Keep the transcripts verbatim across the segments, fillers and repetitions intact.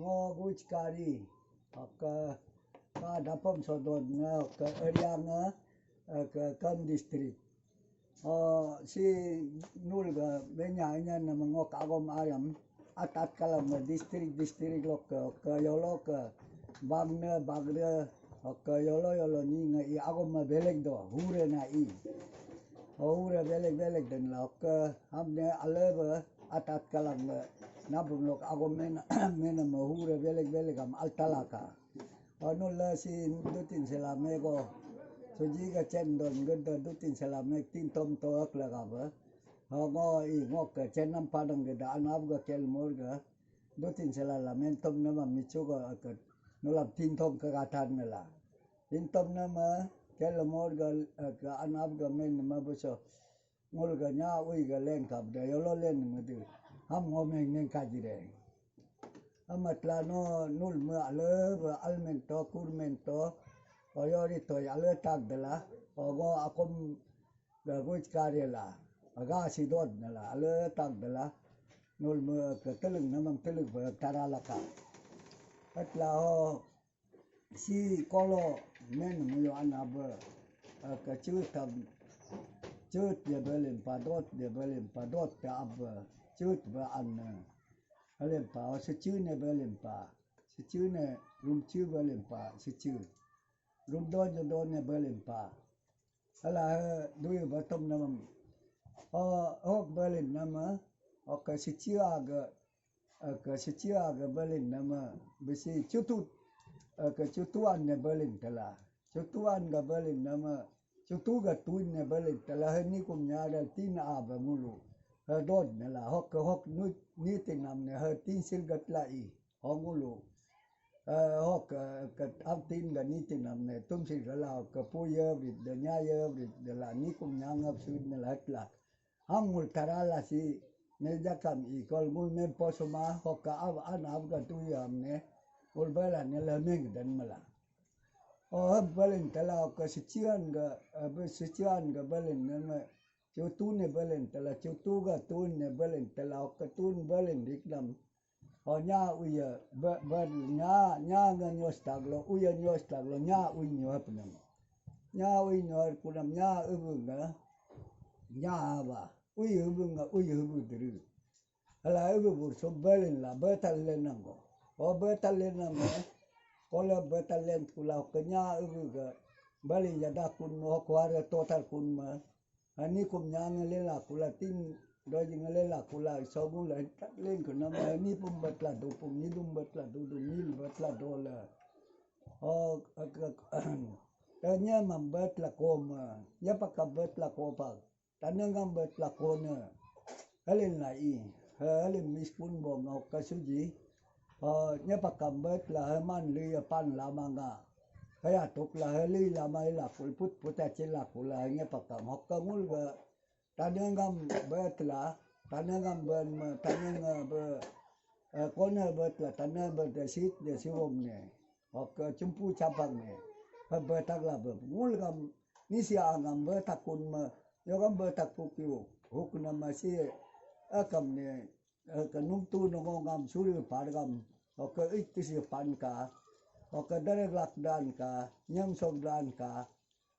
Ngo Guchkari, oke, ka Dapam Sodon nga, oke, area nga, oke, Kam District. Oh, si nul ga menya nya nama ngok agom ayam, atat kalam nga district, district lok ke, oke, yolo ke, bang ne, bang ne, oke, yolo, yolo ni nga i agom ma belek do, hure na i. Oh, hure belek, belek den la, oke, hamne alebe, atat kalam nga, nabung lok agom mena, mena ma hure belek, belek am altalaka. Anu la si dutin sela mego. Suji ga chen don geda dutin sela mek tin tom to ak laga ba. Ha ngo i ngok ke chen nam padang geda anab ga kel mor ga. Dutin sela la men tom nama michu ga ak nulam tin tom ka gatan nela. Tin tom nama kel mor ga ak anab ga men nama buso. Ngul ga nya ui ga leng kap de yolo len mede. Ham ngomeng neng kaji de. Amat la no nul me ale be almen to kurmen to. Oyori to ale tak de la. Ogo akom ga guj kare la. Aga si dot de la ale tak de la. Nul me ke teleng namang teleng be tara la ka. Atla ho. Si kolo men muyo an abe, eh, ke chut am, chut de belim pa dot de belim pa dot de abe, chut be an, eh, alim pa, oh, si chu ne belim pa, si chu ne rum chu belim pa, si chu. Rum don jo don ne belim pa. Ala, eh, dui batom namam. Oh, hok belin nama, oke, sichia ga, oke, sichia ga belin nama, bisi chutut, oke, chutuan ne belin tala. Chutuan ga belin nama, chutu ga tuin ne belin tala, he nikum nyada tin a ba ngulu. He dot ne la, hok, hok nu, nitin nam ne, he tin sil gatla i. Hongulu. Eh, hok, eh, ke, am tin ga nitin am ne, tum si gala, ke pu ye brit, de nya ye brit, de la nikum nya ngap sud ne lat la. Hangul tarala si, ne jakam i kol ngul men posoma, hok ka av an av ga tu ye am ne, ul bela ne le meng den mala. O hab balin tala, hok ka sichian ga, eh, be sichian ga balin ne me, chutu ne balin tala, chutu ga tun ne balin tala, hok ka tun balin rikdam. Ho nya uya, ba, ba, nya, nya nga nyos taglo, uya nyos taglo, nya ui nyo hapnam. Nya ui nyo kunam, nya ubu nga, nya ba, ui ubu nga, ui ubu diri. Hala ubu bur so balin la, batal len nango. Ho batal len nango, kola batal len kula ke nya ubu ga, balin yada kun mo, kuara total kun ma. Ani kum nya ngelela kula tin, doji ngelela kula sobu la len kunam, ani pum batla do pum, ni dum batla do dum, nil batla do la. Oh, tanya mam batla koma, nya paka batla kopa, tanengam batla kona. Halin la i, halin miskun bo ngau kasuji, oh, nya pakam batla, haman lui pan lama nga. Haya tukla, halui lama ila kul put puta chila kula, nya pakam hokka ngul ga, Tanengam betla, tanengam ben me, taneng be, eh, kone betla, taneng be de sit de siwom ne. Oke, chumpu chapak ne. He betak la be. Ngul gam, nisi angam betak kun me, yogam betak pukyu. Huk nama si, akam ne, eh, ke numtu nongongam suri pargam. Oke, itisi pan ka. Oke, derek lak dan ka, nyem sok dan ka.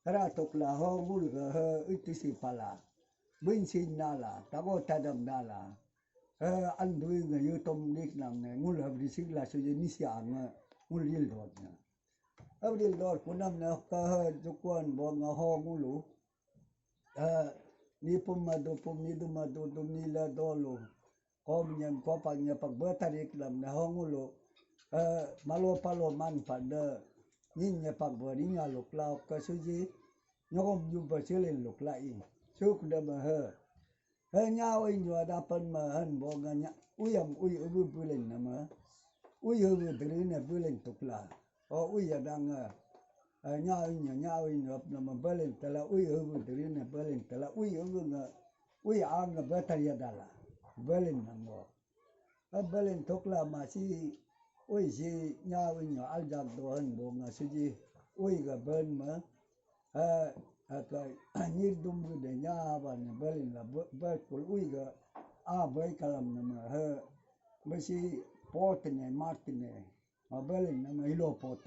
Hera tukla ho ngul ke he itisi pala. Bin sin nala, tago tadam nala. He andui nge yutom dik nam ne ngul he brisik la suye nisi ange ngul yil dot ne. He yil dot kunam ne ke he jukuan bo nge ho ngulu. He nipum madu pum nidu madu dum nila dolu. Kom nyem kopak nyepak betarik lam ne hongulu, eh, malo palo man pada nyin nyepak beri nyaluk lauk ke suji, nyogom jumpa silin luk lai. Suk de mehe. He nyau inyo dapan mehen boga nya, uyam uy ubu bulin nama. Uy ubu derine bulin tukla. O uy adang, eh, nya uy nya, nya uy nya, nama balen tala uy ubu derine balen tala uy ubu nga, uy ang nga betar ya dala. Balen nango. Eh, balen tokla ma si, uy si nya uy nya aljak dohan bo nga suji, uy ga ben ma, eh, eh, ka, nyir dumbu de nya ba ne balen la be-, bekul uy ga, a bai kalam nama, he, besi, pot ne, mart ne, ma belin nama hilo pot.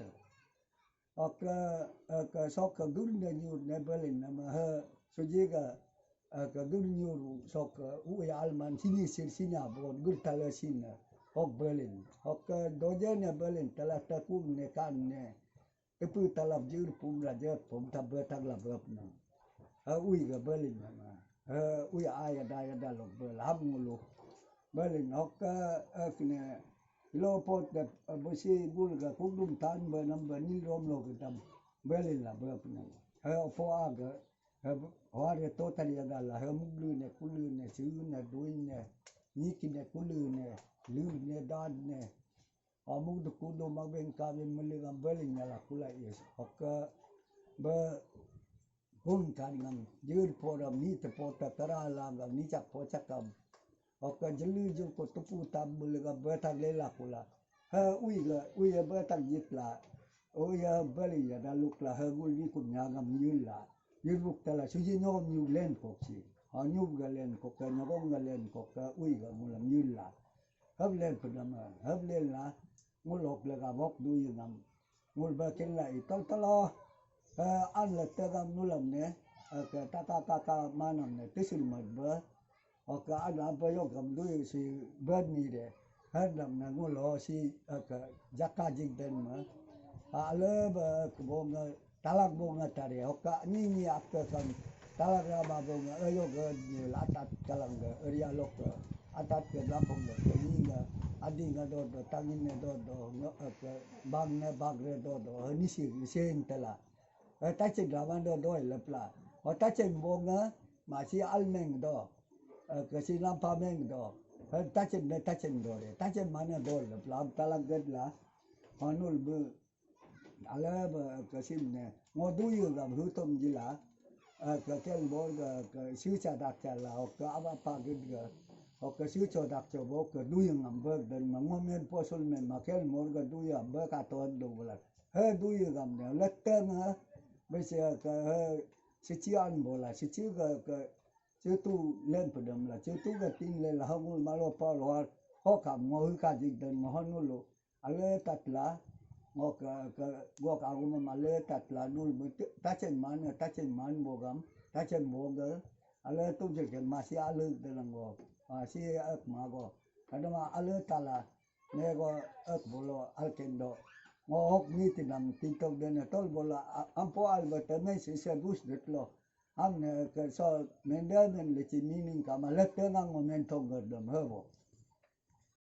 Oka, oka soka gun ne nyur ne belin nama he sujiga, oka gun nyur soka ui alman sini sir sini abon gur tala sina. Hok belin. Oka doje ne belin tala taku ne kan ne. Tepu talap jir pum raja pum tabe tagla bep na. Ha ui ga belin nama. Ha ui aya da ya da lok bel ham ngulu. Belin hokka akne lo pot da besi gul ga kugdum tan be nam be nil rom lo ga dam. Belin la bep na. Ha po aga ha ware total ya da la ha muglu ne kulu ne su ne dui ne niki ne kulu ne lu ne dan ne. Amuk duku do mabeng kabin meli ngam belin nyala kula is. Oka be gun kan ngam jir pora mi te pota tara langam ni chak pochakam. Oka jeli jil ko tupu tab meli ngam betak lela kula. He ui ga ui ya betak jit la. Ui ya belin ya daluk la he gul ni kum nyagam yul la. Yul buk tala suji nyogam yul len koksi. Ha nyub ga len koka nyogong ga len koka ui ga mulam yul la. Hab len pedama hab len la. Ngul hok lega bok du yingam. Ngul bakin la itol tolo. Eh, an la tegam nulam ne. Eh, ke tata tata manam ne tisil mat ba. Oka an apa yok gam du si bad ni de. Handam na ngul ho si, eh, ke jaka jig den ma. Ha le ba ke bonga talak bonga tare. Oka ni ni akta kam talak raba bonga ayo ga ni latat kalang ga area lok ga atat ga lapong ga ni ga adi ga do do tangin ne do do bang ne bag re do do ni si ni sen tela. Eh, tachin raman do do lepla. O tachin bonga ma si almeng do. Eh, ke si lampa meng do. Eh, tachin ne tachin do re. Tachin mana do lepla. Talak gad la. Manul bu. Ala ba kasim ne ngo duyu ga hutom jila, eh, ka kel bor ga ka siucha dak cha la, ho ka aba pa gid ga, ho ka siucho dak cho bo ka duyu ngam bag dan ma ngo men posul men ma kel mor ga duyu am bag ka to do bula. He duyu gam ne lette nga, bese ka he sichian bola, sichi ga ka chitu len pedam la, chitu ga tin le la, hangul malo pa lo har, ho kam ngo hu ka jig dan ma hanu lo. Ale tatla, ngok, eh, ke, ngok agum ale tatla nul mut, tachen man, tachen man bogam, tachen boga, ale tu je ke masi ale denang go, masi ek mago. Kadama ale tala, nego ek bolo alkendo. Ngo hok ni tinam tintok dene tol bola, a-, ampo al beteme si se bus detlo. Ang ne ke so mendel men lechi mining kama lete ngang ngo men tong gerdem hebo.